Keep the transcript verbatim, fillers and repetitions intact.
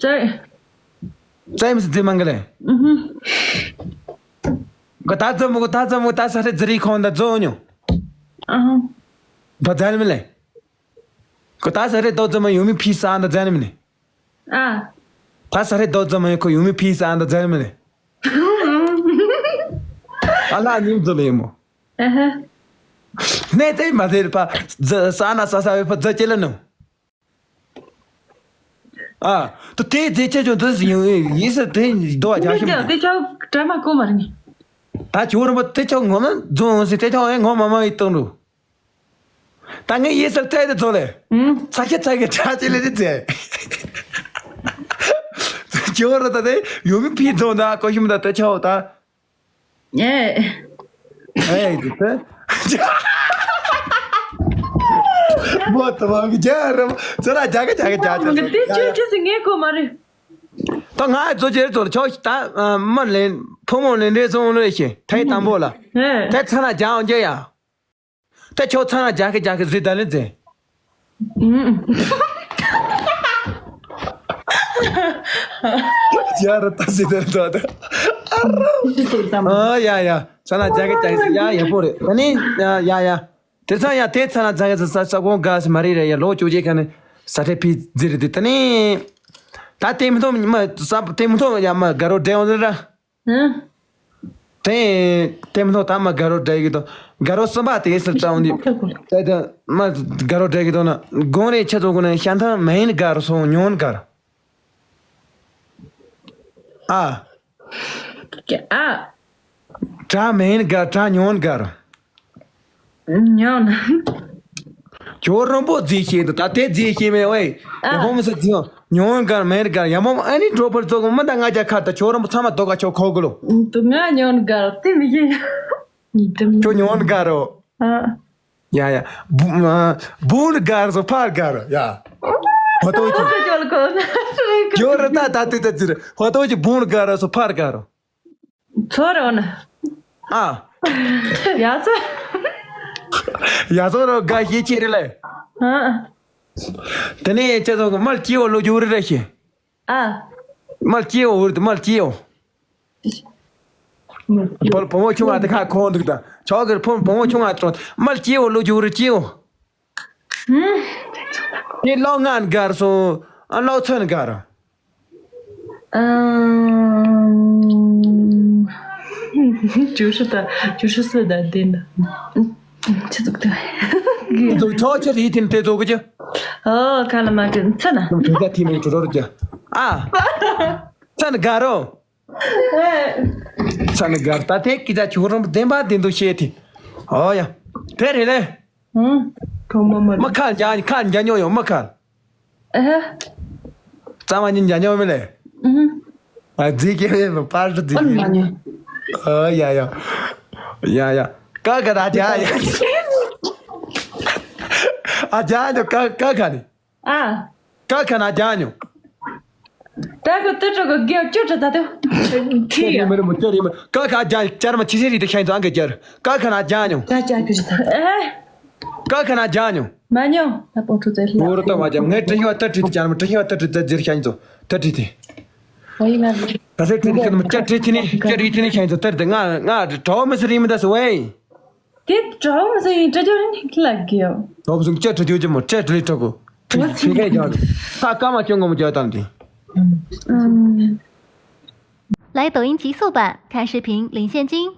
ཙེ། ཙེ་མི་སི་ཛི་མང་གི་ལེ། ཨུ་ཧུ། གོ་ད་ཙམ་གོ་ད་ཙམ་གོ་ད་ས་རེ་ཛི་རི་ཁོང་ད་ཛོ་ཉོ། ཨ་ཧ། ད་ཛན་མི་ལེ། གོ་ད་ས་རེ་དོ་ཙམ་ཡོ་མི་ཕི་ས་ཨ་ད་ཛན་མི་ལེ། ཨ། ད་ས་རེ་དོ་ཙམ་ཁོ་ཡོ་མི་ཕི་ས་ཨ་ད་ཛན་མི་ལེ། ཨ་ལ་ཉིམ་ཛོ་ལེ་མོ། ཨ་ཧ། ནེ་ཏེ་མ་ཟེར་པ་ཛ་ས་ན་ས་ས་བེ་པ་ཛ་ཅེ་ལ་ནོ། ཨ། ཏུ་དེ་དེ་ཆ་ཆུང་དུ་ཡིན་ཡིན་ས་དེ་རྡོ་བ་རྒྱག་ཤོམ་དེ་ཆ་གྲ་མ་གོ་མ་རེད། ད་ཁྱོད་རང་པ་དེ་ཆ་ངོ་མ་རྫོང་སི་དེ་ཆ་ཨེ་ངོ་མ་མ་ཡི་གཏོང་འགྲོ། ད་ངས་ཡིན་ས་ཐད་དེ་ཚོ་ལེ། ཚ་ཁྱི་ཚ་ཁྱི་ཁྲ་ཅི་ལེ་དེ་ཚེ། ཁྱོད་རང་ད་དེ་ཡོད་མི་ཕི་རྫོང་ད་གོ་ཤོམ་ད་དེ་ཆ་ད། ཨེ། ཨེ་ཡི་ཏེ། མོ་ཏོ་མ་གི་རྒྱ་ར་ཚ་ན་རྒྱ་གི་རྒྱ་གི་རྒྱ་གི་དེ་ཆུ་ཆུ་སི་ངས་གོ་མ་རེད། ད་ང་ཚོ་ཅེར་ཚོ་ཆོག་ད་མ་ལེན་ཕོ་མོ་ལེན་རེ་སོང་ལོས་ཤེ་ཐའི་དང་པོ་ལ་ཨེ། དེ་ཚ་ན་རྒྱ་འོང་རྒྱ་ཡ། ད་ཁྱོད་ཚང་ལ་རྒྱག་གི་རྒྱག་གི་ཟི་ད་ལི་ཛེ། ཡ་ར་ད་ཟི་ད་ལི་ད་ད། ཨ་ཡ་ཡ། ཚང་ལ་རྒྱག་གི་རྒྱག་གི་ཡ་ཡ་པོ་རེད། ད་ནི་ཡ་ཡ་ཡ། དེ་ཚང་ཡ་དེ་ཚང་ལ་རྒྱག་གི་ས་ས་གོང་ག་སི་མ་རི་རེད་ཡ་ལོ་ཅོ་ཅེ་ཁ་ནི་ས་ཏེ་ཕི་ཛི་རི་དི་ད་ནི། ད་དེ་མི་ཐོང་མ་ས་དེ་མི་ཐོང་ཡ་མ་ག་རོ་འདྲེ་འོང་ཟེར་ར། ཧུ། དེ་དེ་མི་ཐོག་ད་མ་དགའ་རོ་འདྲ་གི་དང་དགའ་རོ་གསུམ་པ་དེ་སི་རྩ་འོང་དུས་དེ་དེ་མ་དགའ་རོ་འདྲ་གི་དང་ན་དགོང་རེ་ཆ་ཚང་ཀུན་ན་ཤ་ཐང་མེན་དགའ་རོ་སོང་ཉོན་དགའ་རོ། ཨ། ཨ། དྲ་མེན་དགའ་དྲ་ཉོན་དགའ་རོ། ཉོན། ཁྱོད་རང་པོ་རྫིས་ཤེས་འདུག་ད་དེ་རྫིས་ཤེས་མེད་ཝེ། ཨ། ཡ་ཧོ་མི་སི་རྫིས་ཉོན་གར་མེད་གར་ཡ་མོ་ཨ་ནི་འགྲོ་ཕར་ཚོགས་མི་ད་ང་རྒྱ་ཁ་ད་ཁྱོད་རང་པོ་ཚང་མ་དོ་ག་ཁྱོད་ཁོ་གི་ལོ། དུ་ང་ཉོན་གར་དེ་མི་ཤེས། ཁྱོད་ཉོན་གར་རོ། ཨ། ཡ་ཡ། བུ་ཨ་བུན་གར་སོ་ཕར་གར་ཡ། ཧོ་ཏོ་ཅི། ཁྱོད་ར་ད་ད་དུ་ད་ཙི་ར་ཧོ་ཏོ་ཅི་བུན་གར་སོ་ཕར་གར། ཚོར་འོ་ན། ཨ། ཡ་ཚོ། ཡ་ཚོ་རོ་དགའ་ཤེས་ཆེ་རེ་ལེ། ཨ། དེ་ནས་ཡ་ཅེ་ཚོ་གི་མལ་སྐྱིད་འོ་ལོ་རྒྱུ་རེ་རེ་ཤེ། ཨ། མལ་སྐྱིད་འོ་རེ་མལ་སྐྱིད་འོ། བུ་བུ་མོ་ཆུང་ང་དེ་ཁ་ཁོང་འདུག་ད་ཆོག་གི་བུ་བུ་མོ་ཆུང་ང་དྲོ་མལ་སྐྱིད་འོ་ལོ་རྒྱུ་རེ་སྐྱིད་འོ། དེ་ལོ་ང་དགར་སོང་ཨ་ལོ་ཚོན་དགར། ཨམ། ཅུ་ཧྲི་ད་ཅུ་ཧྲི་སུ་ད་དེ་ན། ཆི་ཙུག་ཏུ། དེ་ཚོ་ཆོག་ཆི་རི་ཐིན་དེ་ཚོ་གི་ཅི། ཨོ་ཁ་ལ་མ་གི་ཚ་ན། དེ་ཚ་ཐིན་མི་ཅུ་རོ་རུ་ཅི། ཨ། ཚ་ན་དགའ་རོ། ཚ་ན་དགའ་རོ་ད་དེ་ཀི་ད་ཆུ་རོམ་བདེན་པ་བདེན་དུ་ཤེས་ཐི། ཨོ་ཡ། དེ་རེད་ལེ། ཧུང་། གང་མ་མ་མ་ཁ་རྒྱ་ཁ་རྒྱ་ཉོ་ཡོང་མ་ཁ། ཨ་ཧ། ཙམ་མ་ཉིན་རྒྱ་ཉོ་མི་ལེ། ཨུ་ཧུ། ཨ་རྫིག་གེ་མེད་པར་རྫིག་ཨོ་མ་ཉོ། ཨ་ཡ་ཡ། ཡ་ཡ། ཀ་ཀ་ར་རྒྱ་ཡ། ཨ་རྒྱ་ཉོ་ཀ་ཀ་ཁ་ནི། ཨ། ཀ་ཁ་ན་རྒྱ་ཉོ། ད་གི་ཏི་ཀྲོ་གི་གི་ཅོ་ཅོ་ད་དུ། ཁྱེད་ཡིན་མི་རེད་མོ་ཁྱེད་ཡིན་མི་ཀ་ཁ་རྒྱ་ཅར་མ་ཆི་ཆི་རི་དུ་ཤ་ཡིན་ཙང་གི་ཅར་ཀ་ཁ་ན་རྒྱ་ཉོ། ད་ཅར་གི་ཅི་ད། ཨེ། ཀ་ཁ་ན་རྒྱ་ཉོ། མ་ཉོ། ད་པོ་ཁྲུ་ཙེ་ལ། བོ་རུ་ཏོ་མ་རྒྱ་ངས་ཏི་ཡོ་ཏི་ཏི་ཏི་ཅར་མ་ཏི་ཡོ་ཏི་ཏི་ཏི་ཟེར་ཤ་ཡིན་ཙོ་ཏི་ཏི་ཏི། ཨོ་ཡིན་ན། ད་སེ་ཏི་ཏི་ཁྱེད་མོ་ཅར་ཏི་ཏི་ནི་ཅར་རི་ཏི་ནི་ཤ་ཡིན་ཙོ་ཏི་ཏི་ང་ང་གྲོ་མི་སི་རི་མི་ད་སི་ཝེ། དེ་གྲོགས་མོ་ཟེར་ཡིན་དྲི་རྒྱུ་རེད་ཁྱི་ལ་གི་ཡོ། གྲོགས་མོ་ཟེར་ཅི་དྲི་རྒྱུ་ཅི་མོ་ཅི་དྲི་ལི་དྲི་གོ། ཁྲི་ཁྲི་ཁའི་རྒྱག་ད་སྐར་མ་ཅུང་གོ་མོ་རྒྱག་དང་དེ། ཨུམ། 来抖音极速版，看视频领现金。